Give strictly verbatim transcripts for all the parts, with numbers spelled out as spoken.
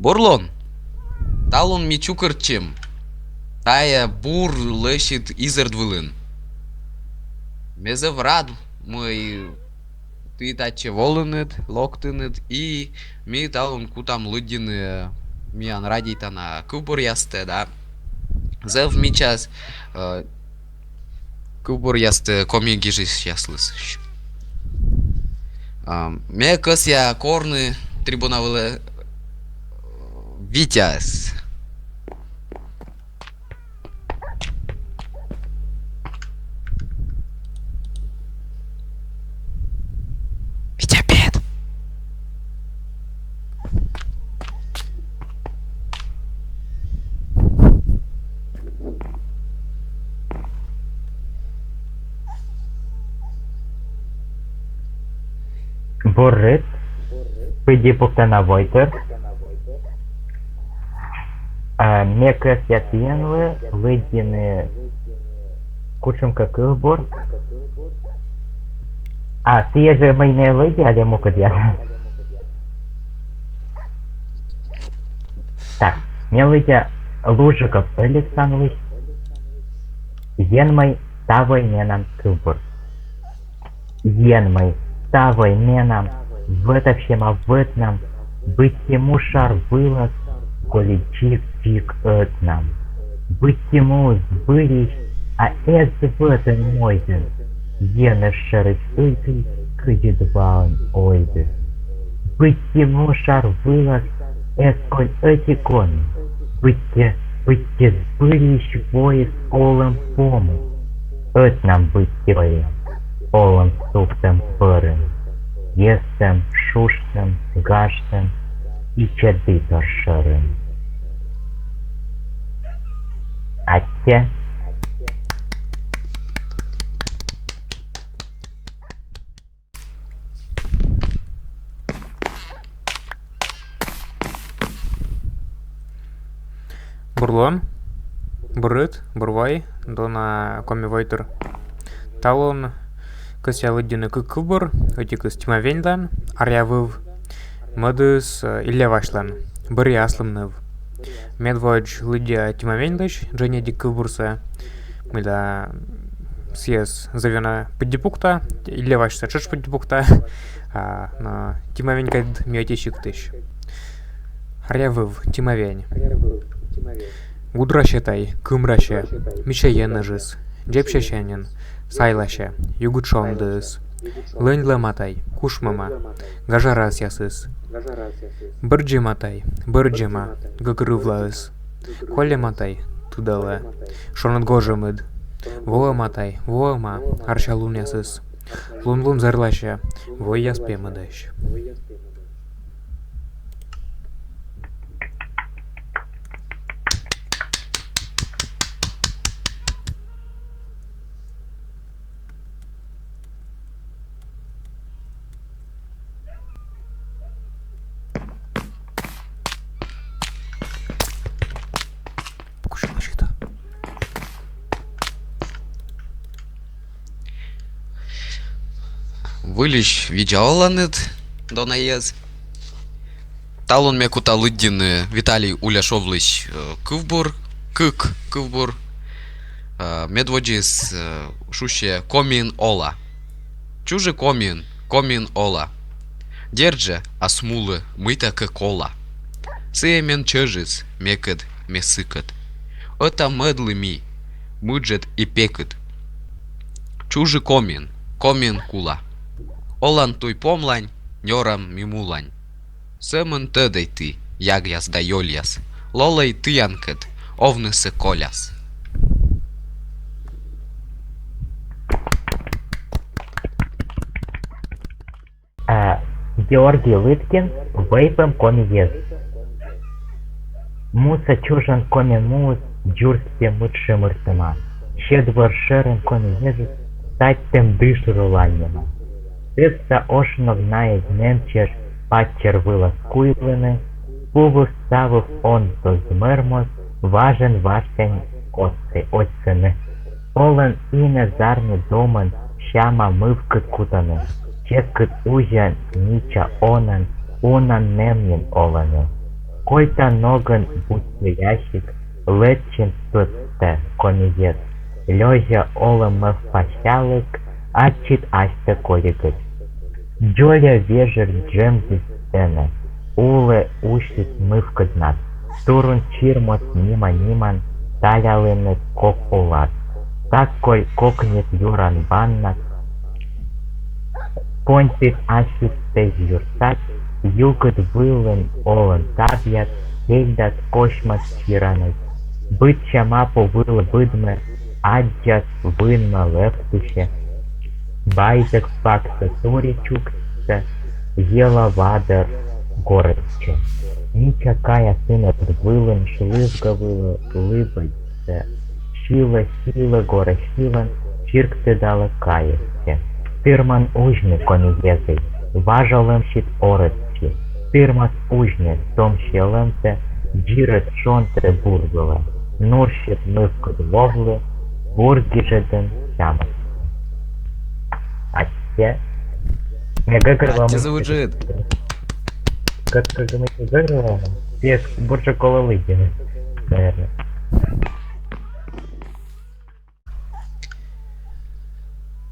Бур лун! Талун ми чукӧртчим тайӧ бур лӧсьыд изэрд вылын. Ме зэв рад, мый ті татчӧ волінныд, локтінныд, и ми талун кутам лыддьыны миян радейтана кывбуръястӧ, да. Зэв мича кывбуръястӧ коми гижысьяслысь. Ме кӧсъя корны трибуна вылӧ Витяӧс. Витя, пет! Бур рыт, пыдди пуктана войтыр. Ме кӧсъя тіянлы лыддьыны кутшӧмкӧ кывбур. А, сійӧ жӧ, мый ме лыддя, али мукӧдъяс? Так, ме лыддя Лужиков Алексанлысь. Енмӧй, ставӧй менам кывбур. Енмӧй, ставӧй менам вӧтавсьӧма вӧтнам, быттьӧ му шар вылас коли дзик-дзик ӧтнам. Быттьӧ муыс збыльысь, а эз вӧтӧн-мойдӧн, енэж шӧрысь ыльтӧй кыдзи ваӧн ойдӧ. Быттьӧ му шар вылас эз коль ӧти коми, быттьӧ, быттьӧ збыльысь воис олӧм помыс. Ӧтнам быттьӧ вӧлі олӧм сувтӧм бӧрын, естӧм, шуштӧм, гажтӧм, ичӧтдітор шӧрын. Аттьӧ. Бур лун, бур рыт, бур вай, дона коми войтыр. Талун кӧсъя лыддьыны кык кывбур, ӧтикыс Тимавеньлӧн, «Аръя выв», мӧдыс, э, Илля Васьлӧн, «Бӧръя аслым ныв». Медводз лыддя Тимавеньлысь дженьыдик кывбурсӧ, мыйла сійӧс зэв ёна пыдди пукта, Илля Васьсӧ тшӧтш пыдди пукта, а, но Тимавенькӧд ми ӧти сиктысь. «Аръя выв», Тимавень. Гудрасьӧ тай, кымрасьӧ, мича енэжыс, дзебсясяньӧн сайласьӧ югыд шондіыс. Лӧньлӧма тай, кушмӧма гажа расъясыс. Бӧрддзӧма тай, бӧрддзӧма гӧгӧрвылаыс. Кольӧма тай, тыдалӧ, шоныд гожӧмыд. Воӧма тай, воӧма арся лунъясыс. Лун-лун зэрласьӧ войяс пемыдӧсь. Выльысь видза оланныд, донаез. Талун ме кута лыддьыны Виталий Уляшовлысь, э, кывбур, кык кывбур. Э, медводзыс, э, шусьӧ «Комиын ола». Чужи Комиын, Комиын ола. Дерт жӧ, ас мулы мыйтакӧ кола. Сійӧ мен чӧжыс, мекӧд ме сыкӧд. Ӧта-мӧдлы ми мыджӧд и пекыд. Чужи Комиын, Комиын кула. Олан туй помлань, нёрам ми мулань. Сӧмын тӧдӧй ті, ягъяс да ёльяс, лолӧй тіянкӧд овнысӧ коляс. А, Георгий Лыткин, «Вӧйпӧм коми ез». Муса чужан коми муыс дзурскӧ мытшӧмыртӧма. Сьӧд вӧр шӧрын коми езыс садьтӧм дыш руланьӧма. Тӧдса Ошног наысь нэм чӧж паччӧр вылас куйлыны, пувыв-сувыв он дозмӧр моз важӧн важсянь кості отсыны. Олӧн инӧ зарни домын сяма мывкыд кутӧны, ческыд узян мича онӧн уна нэм нин олӧны. Кольта ногӧн быттьӧ ящик, лэччис пӧдтӧ комиез. Лёзьӧ олӧмӧ пасялык, ачыд асьтӧ колигӧн. Дзоля вежӧр джемдіс тэнӧ, улӧ усис мывкӧднад. Турун чирмыд нима-ниман талялінныд кок улад. Так коль кокньыд юран баннад, понтіс ассьыд пезь юрсад, югыд вылын олӧн табъяд, пельдад косьмас чиранӧй. Быдсяма пу вылӧ быдмӧ, аддзад вынмӧ лӧптысьӧ. Байзӧг паксӧ тури чуксьыштӧ, йӧла вадор горӧдчӧ. Мича кая сынад вылын, шлывга вылӧ лыбӧдз сьылӧ, сьылӧ, горӧ сьылӧн, чирктӧдалӧ кайӧ. Тырман узьны, комиезӧй, важалӧмсьыд орӧдчи. Тырмас узьны том сьӧлӧмсӧ, дзирӧд шонтӧ бур вылӧ. Нурсьыд мывкыд ловлы, бур гижӧдын сямыслы. Аттьӧ. Ме гӧгӧрвоа, аттьӧ зэв ыджыд. Как, как мы гӧгӧрвоа? Пес бурджык колӧ лыддьыны, наверное.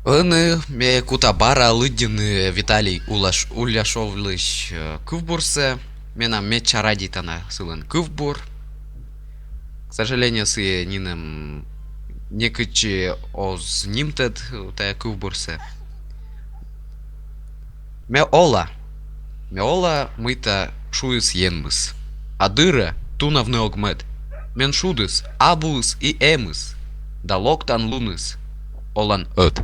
Ӧні ме кута бара лыддьыны Виталий Улаш-, Уляшовлысь, э, кывбурсӧ. Менам медся радейтана сылӧн кывбур. К сожалению, сійӧ нинӧм некытчӧ оз нимтӧд, э, тайӧ кывбурсӧ. Ме ола. Ме ола, мыйта шуис Енмыс. А дыр-ӧ тунавны ог мӧд. Мен шудыс абуыс и эмыс. Да локтан луныс олан ӧд.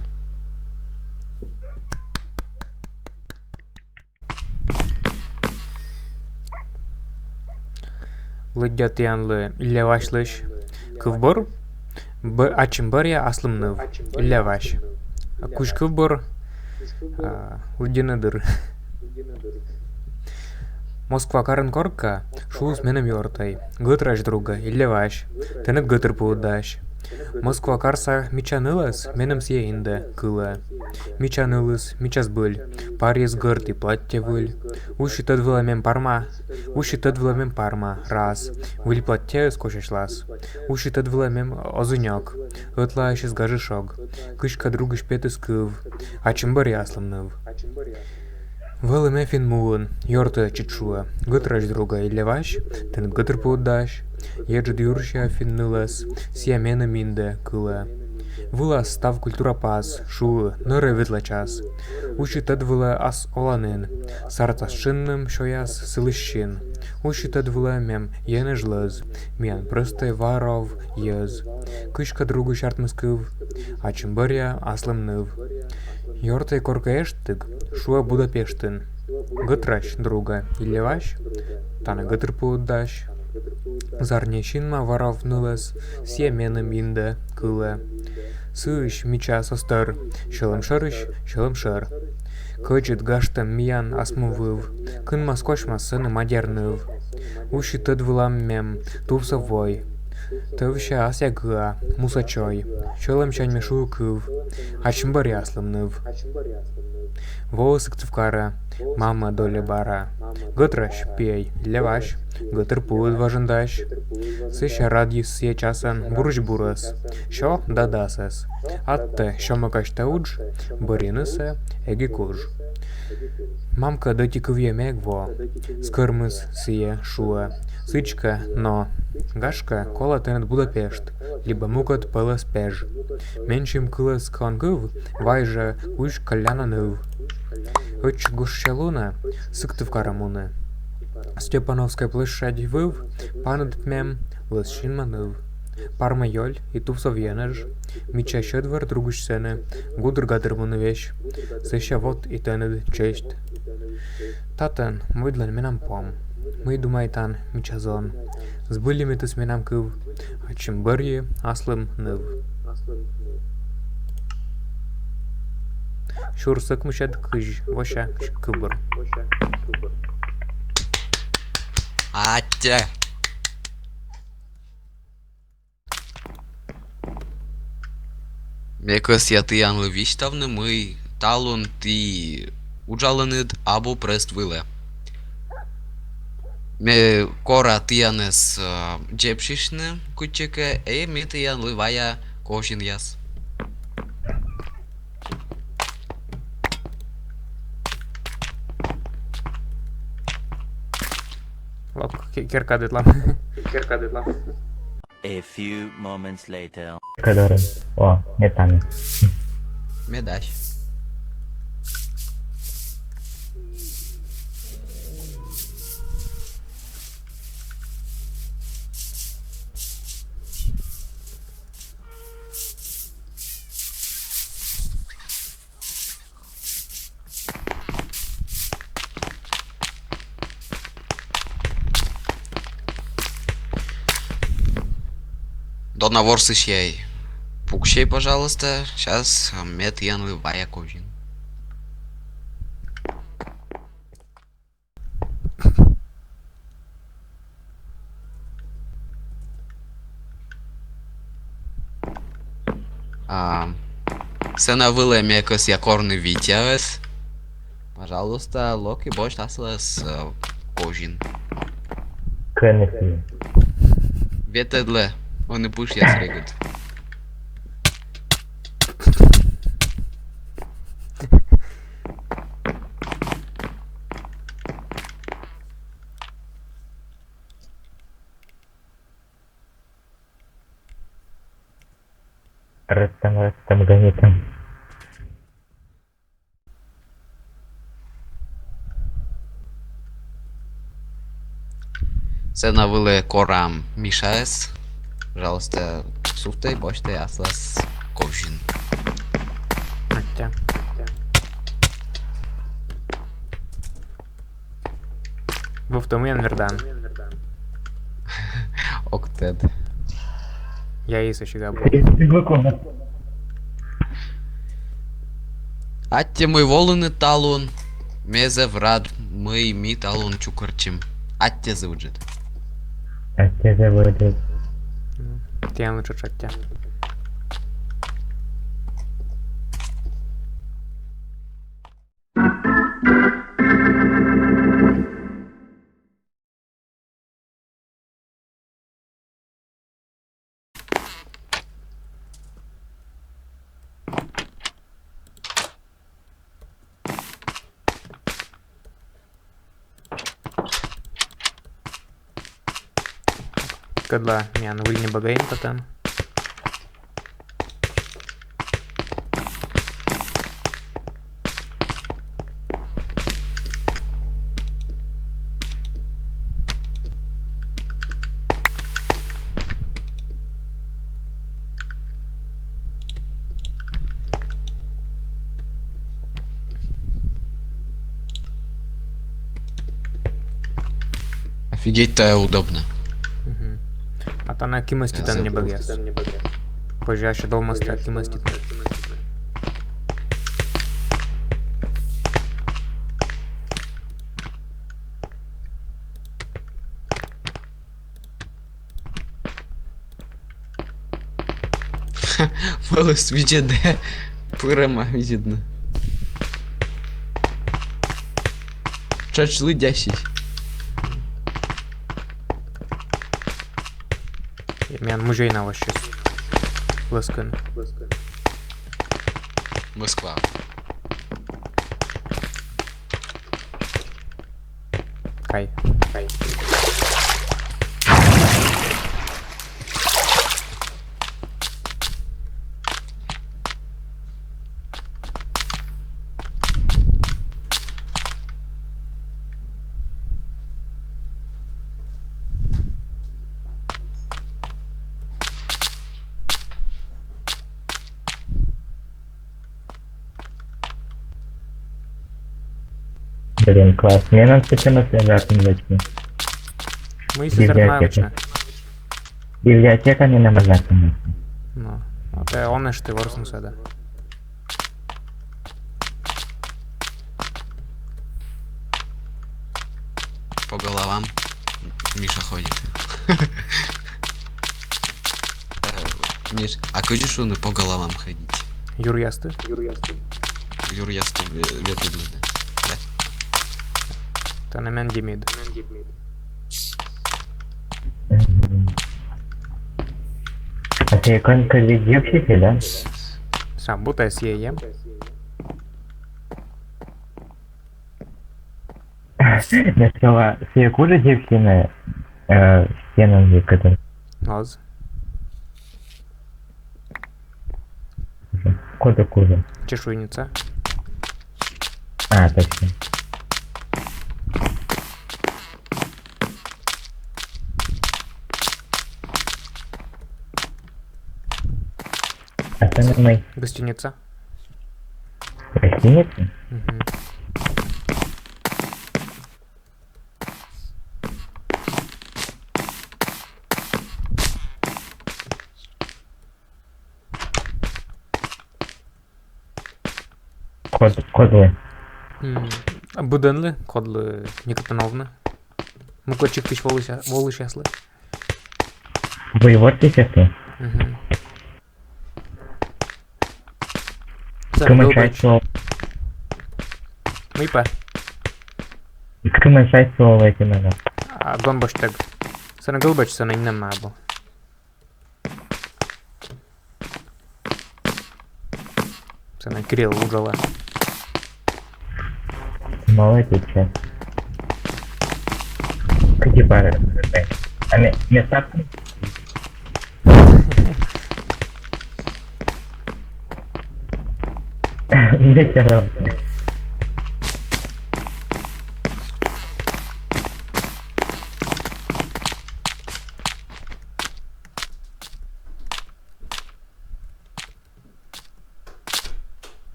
Лыддя тіянлы Илля Васьлысь кывбур. Б-, ачым бӧръя аслым ныв. Илля Вась. Кузь кывбур, а, лыддьыны дыр. Москва карын коркӧ шуис меным ёртӧй, гӧтрась другӧ, Илля Вась, тэныд гӧтыр пуыд дась. Москва карса мича нылӧс меным сійӧ индӧ кылӧ. Мича нылыс, мича збыль, парйис гӧрд и платтьӧ выль. Уси тӧд вылӧ мем парма, уси тӧд вылӧ мем парма, раз. Выль платтьӧыс косясьлас. Уси тӧд вылӧ мем озынёк, ӧтлаасис гажысь ог. Кыськӧ другысь петіс кыв. Ачым бӧръя аслым ныв. Вӧлі ме финн муын, ёртӧй ӧтчыд шуӧ. Гӧтрась другӧ, Илля Вась, тэныд гӧтыр пуыд дась. Еджыд юрсиа финн нылӧс, сійӧ меным индӧ кылӧ. Вылас став культура пас, шуӧ, нӧрӧ ветлӧ час. Уси тӧд вылӧ ас оланін, сартас тшынным сёяс сылысь син. Уси тӧд вылӧ мем енэж лӧз, миян прӧстӧй варов йӧз. Кыськӧ другысь артмис кыв. Ачым бӧръя аслым ныв. Ёртӧй коркӧ эштіг, шуӧ, Будапештын. Гӧтрась другӧ, Илля Вась, тані гӧтыр пуыд дась. Зарни синма варов нылӧс, сійӧ меным индӧ кылӧ. Сыысь мича сӧстӧр, сьӧлӧм шӧрысь сьӧлӧм шӧр. Кӧдзыд гажтӧм миян ас му выв, кынмас-косьмас сэні мадьяр ныв. Уси тӧд вылӧ мем тувсов вой. Тӧвся асъя гыа, муса чой. Сьӧлӧмсянь ме шуи кыв. Ачым бӧръя аслым ныв. Вои Сыктывкарӧ мамӧ долі бара. Гӧтрась пиӧй, Илля Вась, гӧтыр пуыд важӧн дась. Сэсся радйис сійӧ часӧн бурысь бурӧс. Сё да дасӧс. Аттӧ сё мӧкасьта удж, бӧрйынысӧ эг и куж. Мамкӧд ӧти кывйӧ ме эг во. Скӧрмис сійӧ, шуӧ: сідзкӧ но, гашкӧ, колӧ тэныд Будапешт либӧ мукӧд пӧлӧс пеж. Менсьым кылӧс кӧ он кыв, вай жӧ кузь кӧлляна ныв. Ӧтчыд гожся лунӧ Сыктывкарӧ муні. Степановскӧй площадь выв паныд мем лӧз синма ныв. Парма ёль и тувсов енэж, мича сьӧд вӧр другысь сэні гудыр-гадыр муні весь. Сэсся вот и тэныд честь. Татӧн мойдлӧн менам пом. Мый думайтан, мича зон? Збыльыметыс менам кыв. Ачым бӧрйи аслым ныв. Сюрс ӧкмысӧд кызь вося кывбур. Аттьӧ. Ме кӧсъя тіянлы висьтавны, мый талун ті уджаланныд абу прӧст вылӧ. Ме кора тіянӧс, э, дзебсьыны кытчӧкӧ, и ме тіянлы вая козинъяс. Лок, ке-, керка дыдлам. Керка дыдлам. A few moments later. Кадоры. О, не там. Медась. Дона ворсысьяй. Пуксьӧй, пожалуйста. Сейчас ме тіянлы вая козин. А, сцена вылӧ ме кӧсъя корны Витяӧс. Пожалуйста, лок и босьт аслас, э, козин. Кӧні сійӧ? Ветлӧдлӧ, ӧні пышъяс регыд. Рыттам, рыттам, гонитам. Сцена вылӧ корам Мишаӧс. Пожалуйста, сувтӧй, босьтӧй аслас козин. Аттьӧ. Вывті мыйӧн вердан? Ог тӧд. Я и сэтшӧм абу. Аттьӧ, мый волінныд талун. Ме зэв рад, мый ми талун чукӧртчим. Аттьӧ зэв ыджыд. Аттьӧ зэв ыджыд. М, тіянлы тшӧтш аттьӧ. Кӧдла миян выль небогаин татӧн. Офигеть, тайӧ удобно. Мгм. А то на кимӧс титан небӧгъяс. Позже ещё долмаста кимӧс титан. Мӧлыс видзӧдӧ. Пырӧма видзӧдны. Тшӧтш лыддясьысь. Миян музей на вообще. Лӧскын. Москва. Кай. Кай. Блин, класс. Мне надо почему-то обратно зайти. Мый сӧсӧртны обычно. Библиотека. Библиотека менам обратно зайти. Ну, а то он ещё ворсун сада. По головам Миша ходит. Э, Миш, а кыдзи шуны по головам ходить? Юръясті? Юръясті ве-, ветлыны. Да. Тані миян димид. Э, конкретно дзебсите, да? Сам будто сие ем. Для сего сие кужа дзебсины, э, стенам выкатан. Оз. Кода кужа. Чешуйница. А, точно. А це не мій. Гостиница. Гостиница? Мгм. Код, кодлы. М, а буденлы, кодлы некытын овны. Мукӧдчигтысь волыся-, волысьяслы. Воеводтысьяслы. Мгм. Кымын шайт сулал. Мый пӧ. Кымын шайт сулал эти менам. А, гон босьтӧг. Сэні гылбӧч, сэні нинӧм абу. Сэні Кирилл уджалӧ. Молодец, чё. Кыдзи бара. А ме, ме сап. Ме всё равно.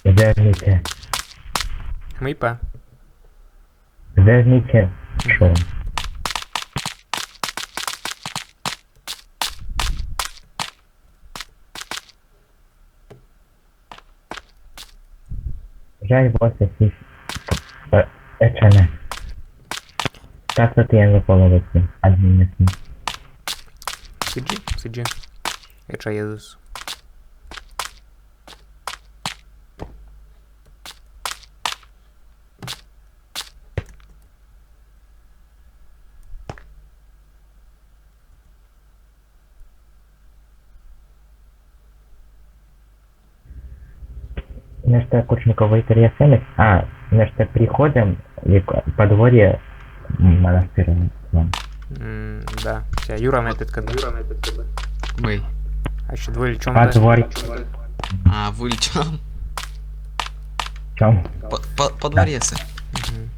Верните. Мый пӧ. Верните. Шо. Жаль, вот здесь. Э, это не. Так вот я заполнил административный. Сыдзи, сыдзи. Этша Езус. Нешта кучниковый трясемец. А, нешта приходим и к-, подворье монастыря. М, да. Ся Юра ме петкӧдӧ. Мый. А ещё двойлы чом да. Подворье. А, выль чом. Чом? По, по, подворьесӧ. Мгм.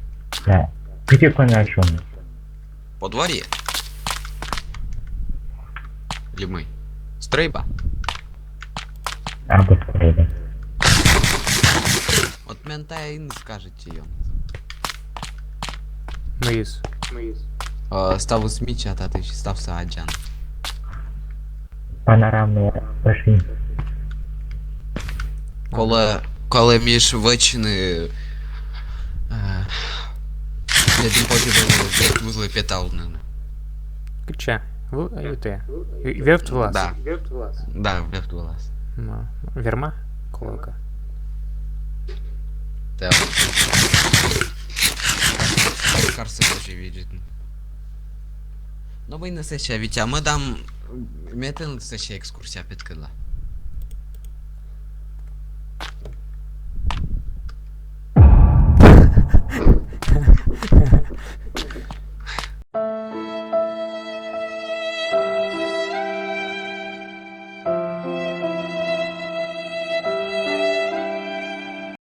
Да. Где конашун? Подворье. Или мый. Стрӧйба. А, быстрее. Вот мен тая и не скажете, ё. Мыйыс. Э, ставыс мича, татысь ставсӧ аддзан. Панорамные машины. Колӧ, колӧ миш вӧчны, э, медым позьӧ вӧлі, вӧлі петавны. Кытчӧ? Вы, а, ю тэ. И, и вевт вылас? Да. Да, вевт вылас. Ну, верма? Колӧкӧ. Да. Карсӧ позьӧ видзӧдны. Но мый нӧ сэсся, Витя, мӧдам, ме тэн сэсся экскурсия петкӧдла.